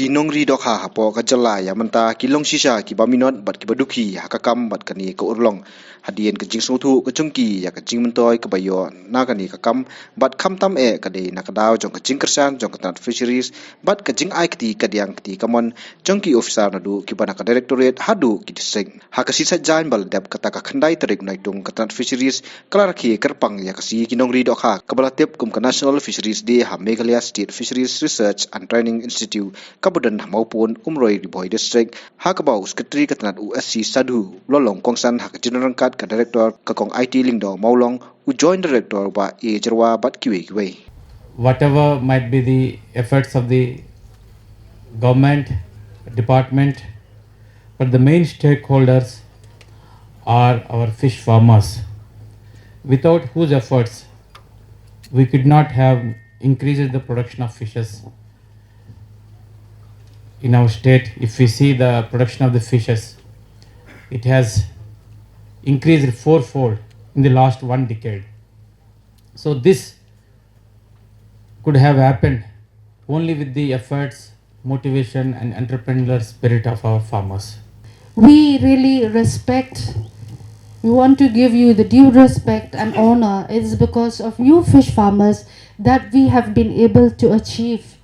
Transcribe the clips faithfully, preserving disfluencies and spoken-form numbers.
Ki nongri dohkha hapoh ka jylla ïa mynta ki long shisha kiba minot bad kiba dukhi ha ka kam bad kane ka urlong. Hadien ka jingsngewthuh ka jong ki ïa ka jingmyntoi kaba ïoh na kane ka kam, bad khamtam eh ka dei na ka daw jong ka jingkyrshan jong ka tnat Fisheries bad ka jingai kti kadiang kti kamon jong ki officer naduh kiba na ka directorate haduh ki district. Ha ka shithi jaiñ ba la dep kata ka khyndai tarik Naitung, ka tnat Fisheries ka la rakhe kyrpang ïa ka sngi ki nongri dohkha kaba la tip kum ka National Fisheries Day ha Meghalaya State Fisheries Research and Training Institute kaba don ha Mawpun, Umroi, Ri Bhoi District, ha kaba u Secretary ka tnat, u S C Sadhu, u la long kongsan ha ka jingdon ryngkat ka Director, ka Kong Aiti Lyngdoh Mawlong, u Joint Director, Bah A Jyrwa bad kiwei kiwei. Whatever might be the efforts of the government, department, but the main stakeholders are our fish farmers, without whose efforts we could not have increased the production of fishes in our state. If we see the production of the fishes, it has increased fourfold in the last one decade. So this could have happened only with the efforts, motivation, and entrepreneurial spirit of our farmers. We really respect, we want to give you the due respect and honor. It is because of you fish farmers that we have been able to achieve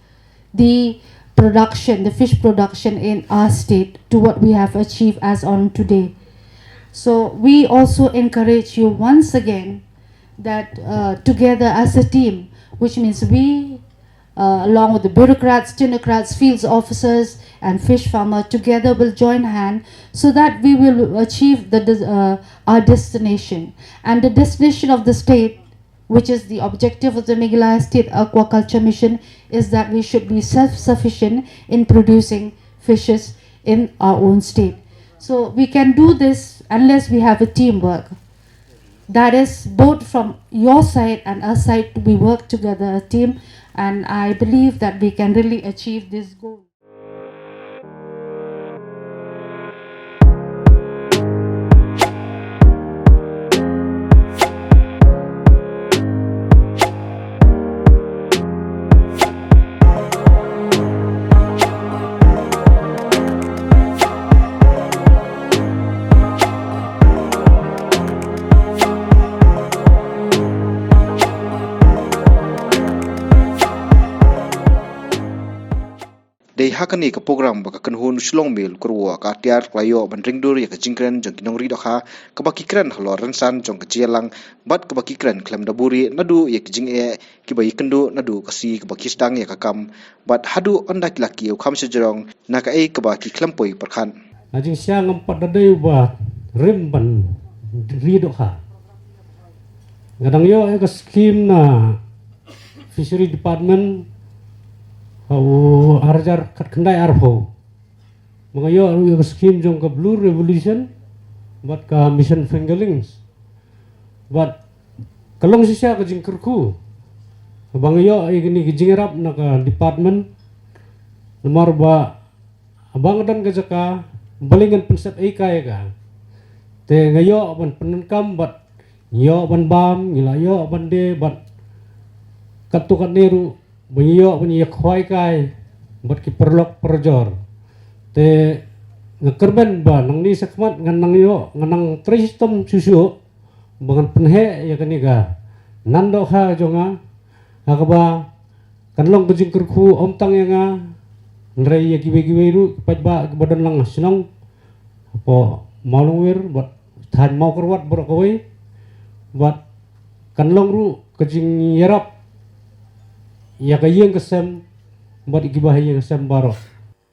the production, the fish production in our state to what we have achieved as on today. So we also encourage you once again that, uh, together as a team, which means we, uh, along with the bureaucrats, technocrats, fields officers, and fish farmer, together will join hand so that we will achieve the des- uh, our destination. And the destination of the state, which is the objective of the Meghalaya State Aquaculture Mission, is that we should be self-sufficient in producing fishes in our own state. So we can do this unless we have a teamwork. That is both from your side and our side. We work together, a team, and I believe that we can really achieve this goal. Dei ha kane ka program ba ka kynhun u Shillong Mail u kyrwoh ka atiar ka la ïoh ban ringdur ïa ka jingkren jong ki nongri dohkha, kaba ki kren halor rynsan jong ka jingïalang, bad kaba ki kren khlem da buri naduh ïa ki jingeh kiba ïakynduh naduh ka sngi kaba ki sdang ïa ka kam, bad haduh ynda ki la kiew kham shajrong na kaei kaba ki khlem poi pyrkhat. Na jingshisha ngam pat da dei uba rim ban ri dohkha. Nga dang ïoh ïa ka skim na Fishery Department ha u ar hajar khatkhyndai arphew. Ba nga ïoh ruh ïa ka skim jong ka Blue Revolution bad ka Mission Fingerlings. Bad ka long shisha ka jingkyrkhu ba nga ïoh ïa kane ka jingïarap na ka department. Namar ba haba nga don ka jaka, balei ngan pynsep ei kai ïa ka. Te nga ïoh ban pyndonkam bad ngi ïoh ban bam, ngi la ïoh ban die bad katto katne ruh ba ngi ïoh ban ïa khwai kai bad ki paralok parajor. Te nga kyrmen ba nangne shakhmat ngan nang ïoh, ngan nang trei shitom shuh shuh ba ngan pynheh ïa kane ka nan dohkha jong nga, ha kaba kan long ka jingkyrkhu ym tang ïa nga, hynrei ïa kiwei kiwei ruh ki paidbah kiba don lang ha shnong hapoh Mawlongwir bad thaiñ Mawkyrwat baroh kawei, bad kan long ruh ka jingïarap ïa ka ïing ka sem bad ïa kiba ha ïing ka sem baroh.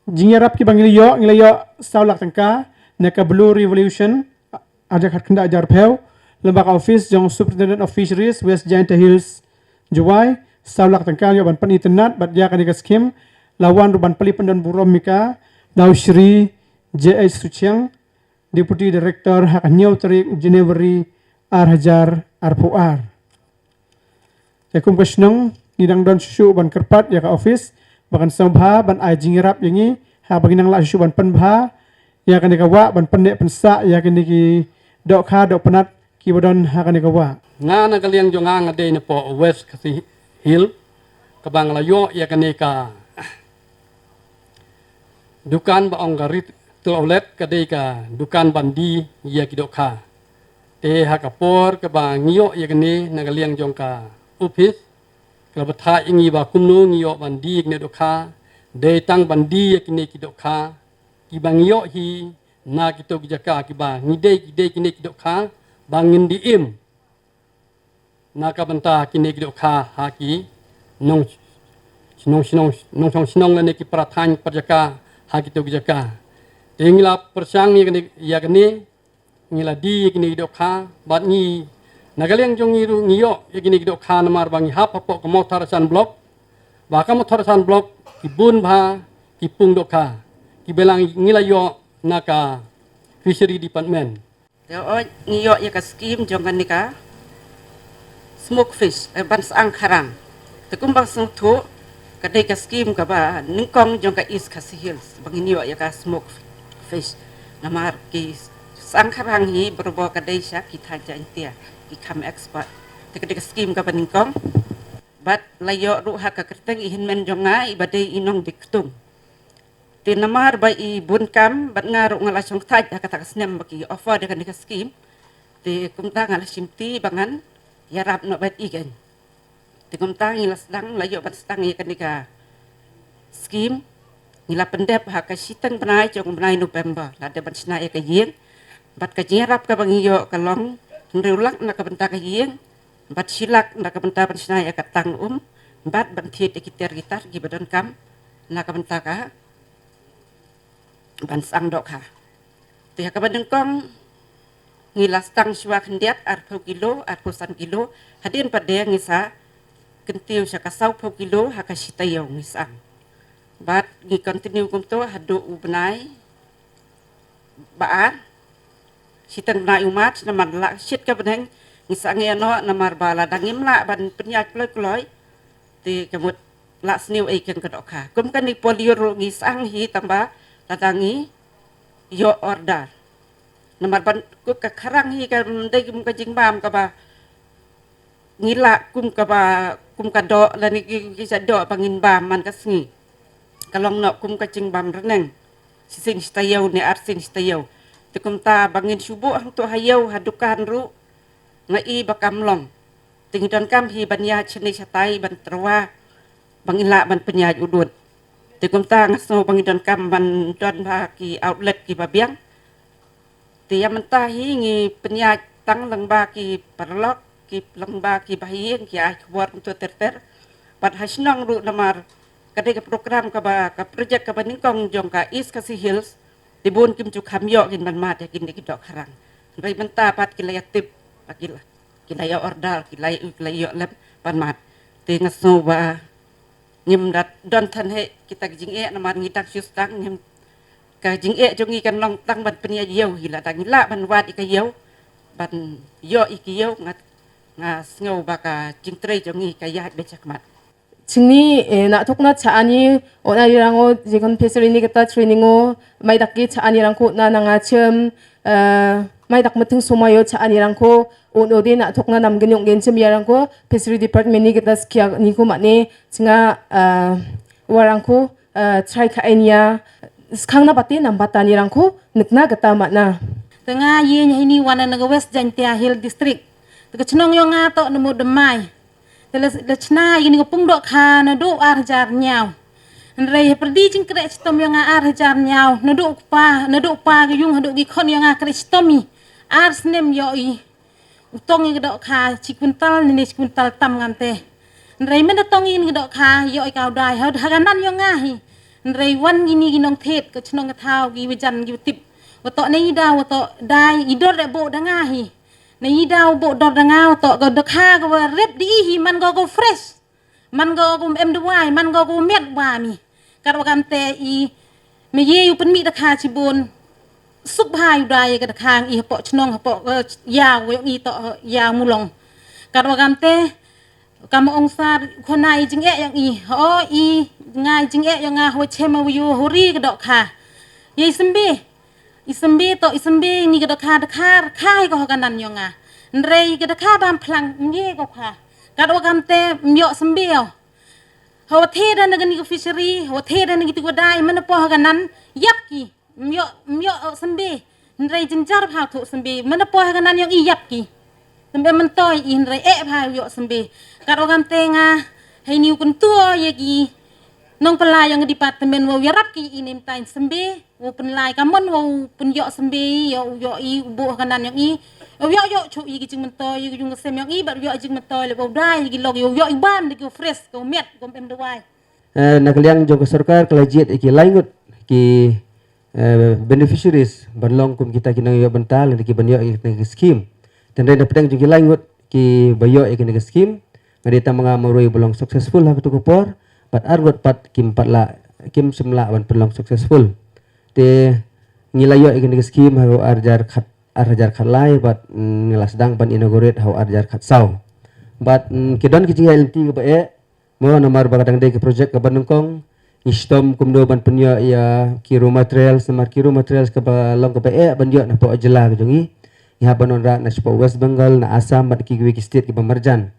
Jingïarap kiba ngi la ïoh, ngi la ïoh saw lak tyngka na ka Blue Revolution, ar hajar khatkhyndai arphew, lyngba ka office jong Superintendent of Fisheries, West Jaintia Hills, Jowai. Saw lak tyngka ïoh ban pynitynnad, bad ïa kane ka skim la wan ruh ban plie pyndonburom ïa ka da u Shri J H Suchiang, Deputy Director, ha ka hynñiew tarik January ar hajar arphew ar. Te kum ka shnong ngi dang don shuh shuh ban kyrpad ïa ka office ba kan sngewbha ban ai jingïarap ïa ngi, haba ngi nang lah shuh shuh ban pynbha ïa kane ka wah, ban pynneh pynsah ïa kine ki dohkha dohpynat kiba don ha kane ka wah. Nga na ka liang jong nga, nga dei napoh West Khasi Hills, kaba nga la ïoh ïa kane ka Dukan ba ong ka retail outlet ka dei ka dukan ban die ïa ki dohkha. Te ha ka por kaba ngi ïoh ïa kane na ka liang jong ka ophis, ka la batai ïa ngi ba kumno ngi ïoh ban die ïa kine dohkha, dei tang ban die ïa kine ki dohkha kiba ngi ïoh hi na kito ki jaka kiba ngi dei, ki dei kine ki dohkha ba ngin die im na ka bynta kine ki dohkha ha ki nong, nong, nong, nongshong shnong lane ki para thaiñ para jaka ha kito ki jaka. Te ngi la pyrshang ïa kane, ïa kane, ngi la die ïa kine ki dohkha bad ngi na ka liang jong ngi ruh ngi ïoh ïa kine ki dohkha namar ba ngi hap hapoh ka Mawthadraishan Block, ba ka Mawthadraishan Block ki bun bha ki pung dohkha kiba la ngi la ïoh na ka Fishery Department. Te oi ngi ïoh ïa ka skim jong kane ka smoke fish, eh, ban sang kharang. Te kumba sngewthuh ka dei ka skim kaba nyngkong jong ka East Khasi Hills ba ngin ïoh ïa ka smoke fish. Namar ki sang kharang hi barabor ka dei sha ki thaiñ Jaiñtia, ki kham expert. Te ka dei ka skim kaba nyngkong. Bad la ïoh ruh ha ka kyrteng i hynmen jong nga iba dei i Nongdiktung. Te namar ba i bun kam bad nga ruh nga la shongthait ha kata ka snem ba ki offer da kane ka skim. Te kumta nga la shimti ba ngan ïarap noh bad i kein. Te kumta ngi la sdang, la ïoh ban sdang ïa kane ka skim. Ngi la pyndep ha ka shiteng bnai jong u bnai November, la dep ban shna ïa ka ïing. Bad ka jingïarap kaba ngi ïoh ka long hynriew lak na ka bynta ka ïing, bad shi lak na ka bynta ban shna ïa ka tang um, bad ban thied ïa ki tiar ki tar kiba donkam na ka bynta ka ban sang dohkha. Te ha kaba nyngkong ngi la sdang shuwa khyndiat arphew kilo, arphew san kilo, hadien pat de ngi sa kyntiew sha ka sawphew kilo ha ka shi taïew ngi sang. Bad ngi continue kumto haduh u bnai ba ar, shiteng bnai u March, namar la shit ka bneng ngi sang ïa noh, namar ba lada ngim lah ban pynïaid kloi kloi te ka mut la sniew ei keng ka dohkha. Kum kane polio ruh ngi sang hi tang ba lada ngi ïoh order. Namar ban ku ka kharang hi ka dei kum ka jingbam kaba ngi lah kum kaba, kum ka doh lane ki, ki sa doh ba ngin bam man ka sngi. Ka long noh kum ka jingbam rneng. Shisien shi taïew ne arsien shi taïew. Te kumta ba ngin shu buh hangto ha ïew ha dukan ruh nga i ba kam long. Te ngi donkam hi ban ïaid shane shatai ban tyrwa ba ngin lah ban pynïaid u dud. Te kumta nga sngew ba ngi donkam ban don bha ki outlet kiba biang. Te ïa mynta hi ngi pynïaid tang lyngba ki paralok, ki lyngba ki bahaïing, ki ai khubor kumto ter ter. Bad ha shnong ruh namar ka dei ka program kaba, ka project kaba nyngkong jong ka East Khasi Hills. Te bun kim ju kham ïoh kin ban mad ïa kine ki dohkha rang. Hynrei mynta pat ki la ïa tip, ba ki la, ki la ïa order, ki la ïa, ki la ïoh lem ban mad. Te nga sngew ba ngim da don than hi kita ki jingeh namar ngi dang shu sdang, ngim, ka jingeh jong ngi kan long tang ban pynïaid ïew hi, lada ngi lah ban wad ïa ka ïew ban ïoh ïa ki ïew, nga, nga sngew ba ka jingtrei jong ngi ka ïaid beit shakhmat. Chingni, eh, na thok na cha ani, o na rirang o, jikon pesari ni kata training o, mai dak ki cha ani rang ko na nanga chem, eh, mai dak meting suma yo cha ani rang ko, o no de na thok na nam genyong gen chem ya rang ko, pesari department ni kata skia ni ko mane, chinga, eh, warang ko, eh, try ka enia, skang na bate nam bata ni rang ko, nekna kata mana. Tengah ye ni wan na West Jaintia Hill District. Teka chnong yo nga to nemu demai. Te la, la chna ïa kane ka pung dohkha naduh ar hajar hynñiew. Hynrei ha pyrdi jingkhreh chitom ïa nga ar hajar hynñiew, naduh u kpa, naduh u kpa ka ïung haduh ki khon ïa nga khreh chitom i. Ar snem ïoh i u tong ïa ka dohkha shi kwintal ne shi kwintal tam ngam te. Hynrei mynta tong ïa kane ka dohkha ïoh i ka u dai ha, ha ka nan ïa nga hi. Hynrei wan kine ki nongthied ka chnong ka thaw ki wajan ki watip. Wa to ne i da, wa to dai i dor da boh da nga hi. Na i daw boh dor da nga, to ka dohkha ka wa rep di i hi, man ko ko fresh. Man ko ko em dawai, man ko ko miat wa mi. Kat wa kam te i me ye u pynmih dohkha chibun. Suk bha u dai ka dohkha i hapoh chnong, hapoh ka yaw, i to yaw mulong. Kat wa kam te kam ong sar khona i jingeh yang i. O i nga i jingeh yang nga ho chema wi u hori ka dohkha. Ye i sembe. I sembe to, i sembe ni ka dohkha, dohkha, khai ko ka nan yong nga. Hynrei ka dohkha bam phlang, nge ko kha. Kat wa kam te, m ïoh sembe o. Ha wa the da na kani ka fishery, ha wa the da na kitu ka dai, mana poh ha kanan, yap ki. Myo, myo, uh, sembe. Hynrei jynjar bha thuh sembe. Mana poh ha kanan yong i yap ki. Sembe mentoi i hynrei eh bha yoh sembe. Kat wa kam te nga, hei ni u kyntu ya ki nongpynlai yong department wa u yarap ki i nem tain sembe. Wa u pynlai ka mon wa u pynyoh sembe, ya u yoh i u buh ha kanan yong i. Ya u yoh yoh chuh i ki jingmyntoi, i ki jingmyntoi yong i, bad u yoh i jingmyntoi le wa u dai i ki lok, ya u yoh i bam de ki u fresh, ka u met, ka u em dawai. Eh, na ka liang jong ka sorkar ka la jied i ki lai ngut ki, eh, beneficiaries ban long kum kita ki nongïoh bynta lane ki ban ïoh i ki skim. Tangba na pdeng jong ki lai ngut ki ba ïoh i ki skim, nga dei tang ma nga marwei ba long successful ha katu ka por, bad ar ngut pat kim pat lah, kim shym lah ban pynlong successful. Te ngi la ïoh i ki skim ha u ar hajar khat, ar hajar khat lai, bad, mm, ngi la sdang ban inaugurate ha u ar hajar khat saw. Bad, mm, ki don ki jingïaid lynti kaba eh, mo, namar ba ka dang dei ka project kaba nyngkong, ngi shitom kumno ban pynïoh ïa ki raw materials, namar ki raw materials kaba long kaba eh ban ïoh na poh jylla ka jong ngi. Ngi hap ban wanrah na shapoh West Bengal, na Assam, bad kiwei ki state kiba marjan.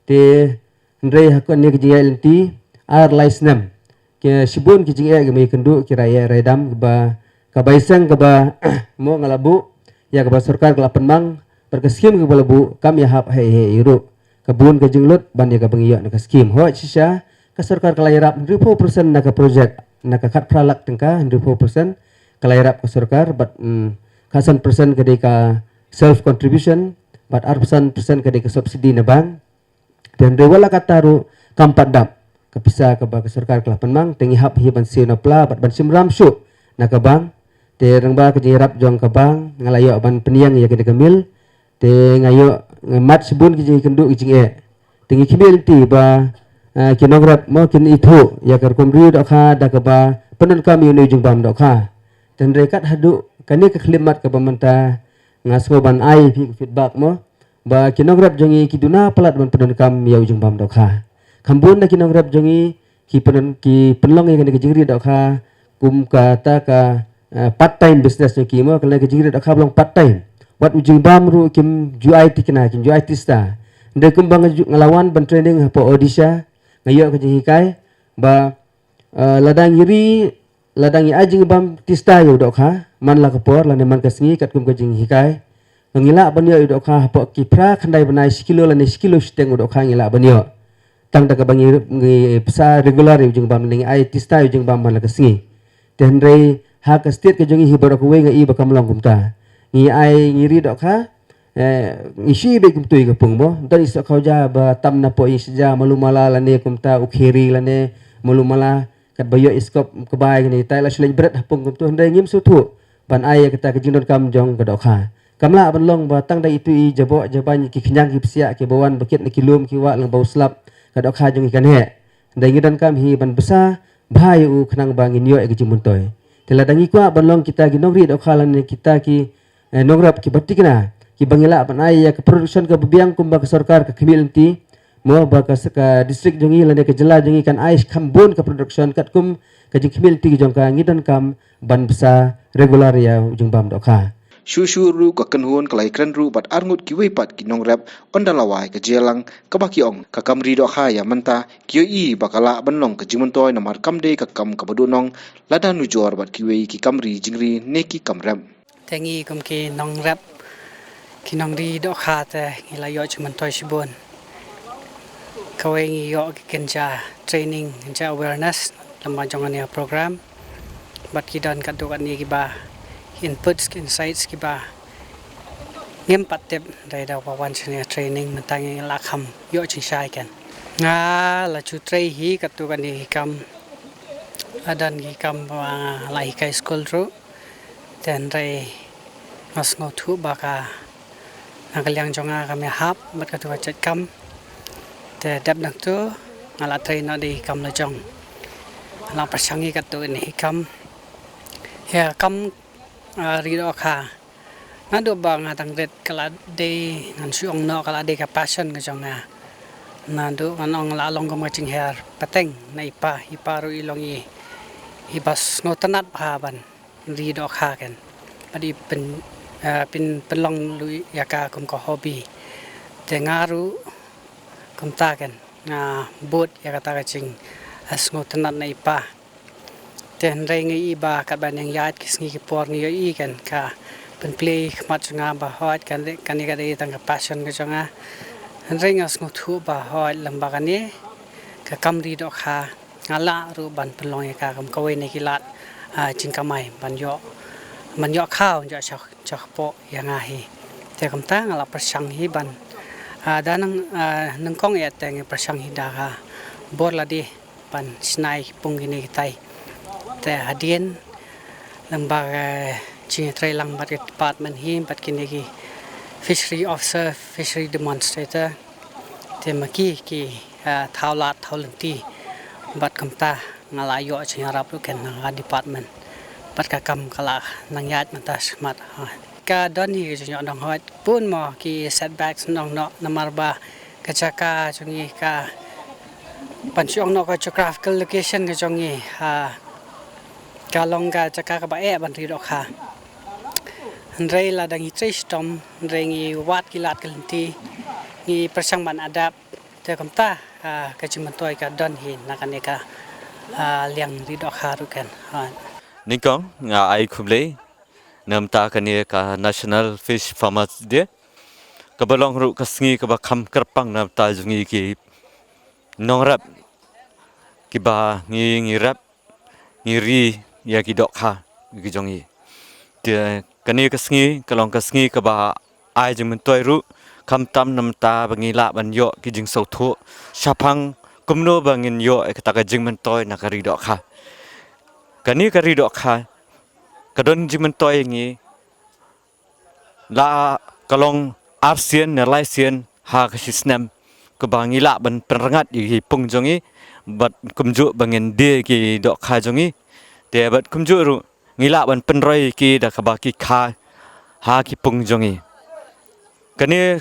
Te hynrei ha kane ka jingïaid lynti ar lai snem, ki shibun ki jingeh ki mei kynduh ki rai eh rai dam, kaba, ka bai seng kaba, mo, nga la buh, ïa kaba sorkar ka la pynmang, bad ka skim kaba la buh kam ïahap hei hei ruh. Ka bun ka jinglut ban ïa kaba ngi ïoh na ka skim. Hooid shisha, ka sorkar ka la ïarap hynriewphew percent na ka project, na ka khatphra lak tyngka, hynriewphew percent ka la ïarap ka sorkar, bad, mm, khatsan percent ka dei ka self contribution, bad arphew san percent ka dei ka subsidy na bank. Te hynrei wat la katta ruh kam pat dap ka pisa kaba ka sorkar ka la pynmang, te ngi hap hi ban siew na pla bad ban shim ram shuh na ka bank. Te lyngba ka jingïarap jong ka bank nga la ïoh ban pynïeng ïa kane ka mill. Te nga ïoh, nga mad shibun ki jingkynduh ki jingeh. Te ngi khmih lynti ba, eh, ki nongrep, mo, kin ithuh ïa ka rukom ri dohkha da kaba pyndonkam ïa une u jingbam dohkha. Te hynrei kat haduh kane ka khyllipmat kaba mynta nga sngew ban ai phi ka feedback, mo, ba ki nongrep jong ngi ki duna palat ban pyndonkam ïa u jingbam dohkha. Kham bun na ki nongrep jong ngi ki pyn-, ki pynlong ïa kane ka jingri dohkha kum kata ka, eh, part time business jong ki, mo, kane ka jingri dohkha ba long part time. Wat u jingbam ruh kim ju ai tikna, kim ju ai tista. Hynrei kumba nga ju, nga la wan ban training hapoh Odisha, nga ïoh ka jinghikai ba, eh, lada ngi ri, lada ngi ai jingbam tista ïa u dohkha man la ka por lane man ka sngi katkum ka jinghikai, ngi lah ban ïoh ïa u dohkha hapoh ki phra khyndai bnai, shi kilo lane shi kilo shiteng u dohkha ngi lah ban ïoh. Tang da kaba ngi, ngi pynsa regular ïa u jingbam lane ngi ai tista ïa u jingbam man la ka sngi. Te hynrei ha ka state ka jong ngi hi baroh kawei nga i ba kam long kumta. Ngi ai, ngi ri dohkha, eh, ngi shu beh kumtu ïa ka pung, mo. Don i soh khawja ba tam na poh i sha ja malu mala lane kumta u kheri lane malu mala, katba ïoh i skop ka bai kane, tai la shu leit bret ha pung kumtu, hynrei ngim sngewthuh ban ai ïa kata ka jingdonkam jong ka dohkha. Kam lah ban long ba tang da itu i jaboh jaban ki khñiang ki psiah kiba wan ba kit na ki lum ki wah lyngba u slap, ka dohkha jong ngi kan heh. Hynrei ngi donkam hi ban bsa bha ïa u khnang ba ngin ïoh ïa ka jingmyntoi. Te lada ngi kwah ban long kita ki nongri dohkha lane kita ki, eh, nongrep kiba tikna, kiba ngi lah ban ai ïa ka production kaba biang kumba ka sorkar ka khmih lynti, mo, ba ka s-, ka district jong ngi lane ka jylla jong ngi kan ai kham bun ka production katkum ka jingkhmih lynti jong ka, ngi donkam ban bsa regular ïa u jingbam dohkha. Shuh shuh ruh ka kynhun ka la ïakren ruh bad arngut kiwei pat ki nongrep, ynda la wai ka jingïalang kaba ki ong ka kam ri dohkha ïa mynta ki ïohi ba ka lah ban long ka jingmyntoi namar kam dei ka kam kaba duhnong lada nujor bad kiwei ki kam ri jingri ne ki kam rep. Te ngi kum ki nongrep, ki nongri dohkha te ngi la ïoh jingmyntoi shibun. Kawei ngi ïoh ki kynja training, kynja awareness lyngba jong kane ka program. Bad ki don katto katne kiba inputs, ki insights kiba ngim pat tip dei da ba wan shane training, mynta ngi la kham ïoh jingshai kan. Nga la ju trei hi katto katne ki kam, la don ki kam ba la hikai skul ruh. Te hynrei nga sngewthuh ba ka, na ka liang jong nga kam ïahap bad katto ka jait kam. Te dep nangtu nga la trei noh da i kam la jong. Nga la pyrshang ïa katto katne ki kam. Ïa ka kam, ah, ri dohkha, naduh ba nga dang rit ka la dei, ngan shu ong noh, ka la dei ka passion ka jong nga. Naduh ngan ong la long kum ka jinghiar pateng na i pa, i pa ruh i long i, iba sngewtynnat bha ban ri dohkha kan. Bad i pyn, eh, pyn, pynlong lut ïa ka kum ka hobby. Te nga ruh kumta kan, nga bud ïa kata ka jing, ha sngewtynnat na i pa. Te hynrei nga i ba katba nang ïaid ki sngi ki por ngi ïohi kan ka pynplie khmat jong nga ba hooid kan kan ka dei tang ka passion ka jong nga. Hynrei nga sngewthuh ba hooid lem ba kane ka kam ri dohkha nga lah ruh ban pynlong ïa ka kam kawei na ki lad jingkamai ban ïoh ban ïoh khaw ïoh shah shah poh ïa nga hi. Te kumta nga la pyrshang hi ban da nang nyngkong ïa te ngi pyrshang hi da ka bor lade ban shna ïa ki pung kine kitai. Te hadien lem ba ka jingïatreilang bad ka department hi bad kine ki fishery officer, fishery demonstrator, te ma ki ki thaw lad thaw lynti bad kumta nga la ïoh jingïarap ruh kan na ka department bad ka kam ka la nang ïaid mynta shakhmat. Ka don hi ka jingïoh nonghooid bun mo ki setbacks nongnoh namar ba ka jaka jong ngi ka ban shu ong noh ka geographical location ka jong ngi ka long ka jaka kaba eh ban ri dohkha. Hynrei lada ngi trei shitom hynrei ngi wad ki lad ki lynti ngi pyrshang ban adapt. Te kumta ka jingmyntoi ka don hi na kane ka liang ri dohkha ruh kan. Nyngkong nga ai khublei na bynta kane ka National Fish Farmers Day kaba long ruh ka sngi kaba kham kyrpang na bynta jong ngi ki nongrep kiba ngi ngi rep ngi ri ïa ki dohkha ki jong ngi. Te kane ka sngi ka long ka sngi kaba ai jingmyntoi ruh khamtam na bynta ba ngi lah ban ïoh ki jingsngewthuh shaphang kumno ba ngin ïoh ïa kata ka jingmyntoi na ka ri dohkha. Kane ka ri dohkha ka don jingmyntoi ïa ngi la ka long arsien ne laisien ha ka shisnem kaba ngi lah ban pynrngat ïa ki pung jong ngi bad kumjuh ba ngin die ki dohkha jong ngi. Te bad kumjuh ruh ngi lah ban pynroi ïa ki da kaba ki kha ha ki pung jong ngi. Kane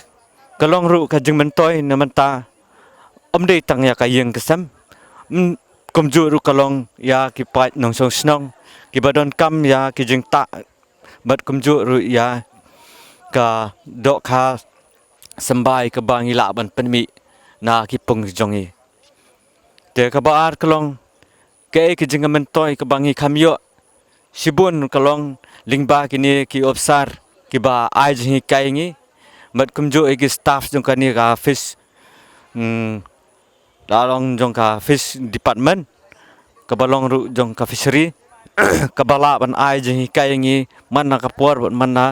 ka long ruh ka jingmyntoi na bynta ym dei tang ïa ka ïing ka sem, kumjuh ruh ka long ïa ki paid nongshong shnong kiba donkam ïa ki jingtah bad kumjuh ruh ïa ka dohkha symbai kaba ngi lah ban pynmih na ki pung jong ngi. Te kaba ar ka long kaei ka jingmyntoi kaba ngi kham ïoh shibun ka long lyngba kine ki opsar kiba ai jinghikai ngi bad kumjuh ïa ki staff jong kane ka fish la long jong ka fish department kaba long ruh jong ka fishery kaba lah ban ai jinghikai ngi man na ka por bad man na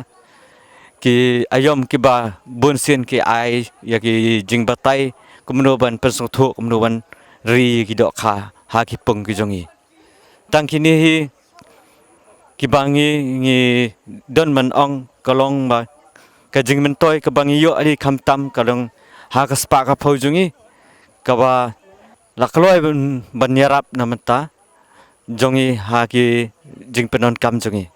ki aïom kiba bun sien ki ai ïa ki jingbatai kumno ban pynsngewthuh kumno ban ri ki dohkha ha ki pung ki jong ngi. Tang kine hi kiba ngi ngi don ban ong ka long ba ka jingmyntoi kaba ngi ïoh hi khamtam ka long ha ka spah ka phew jong ngi kaba la kloi ban ïarap na bynta jong ngi ha ki jingpyndonkam jong ngi.